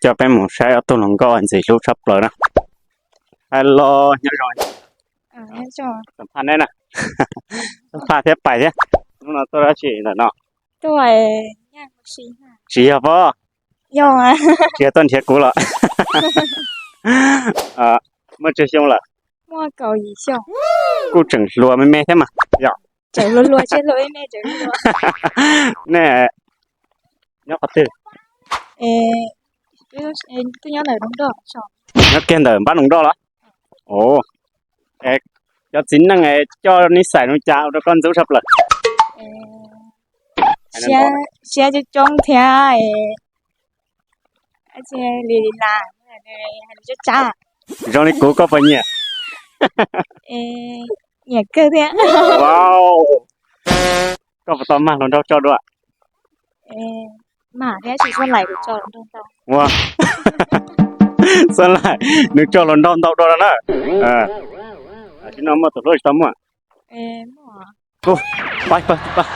coj peb mus saib ob tug hluas nkauj ntxim hlub tshaj plaws na. Hello, nyob zoo. Xam phaj neb na. Xam phaj thiab pais thiab. Hnub no tuaj dab tsi ntawm no? Tsis yog pob? Tsis yog tuaj nrhiav kuv los? Muaj tsawg xyoo lawm? Kuj tseem hluas me me thiab mas. Yog. Nej nyob qhov twg? Nyob kiag ntawm npab Noog Nroj los? Cov txiv neej coj neb xaim zoo cas ua rau koj ntxub tshaj plaws? Siab coob coob thiab li li las. Zoo li kuv koj puas nyiam? Nyiam kawg thiab. Koj puas tau mag hluas nraug tso dua? Mag thiab, tsis Xuab Laim kuv tso hluas nraug ntau. Ua, Xuab Laim nws tso hluas nraug ntau dua no na. Tsis no muaj tus hlub tsis tau muaj? Pab, pab, pab.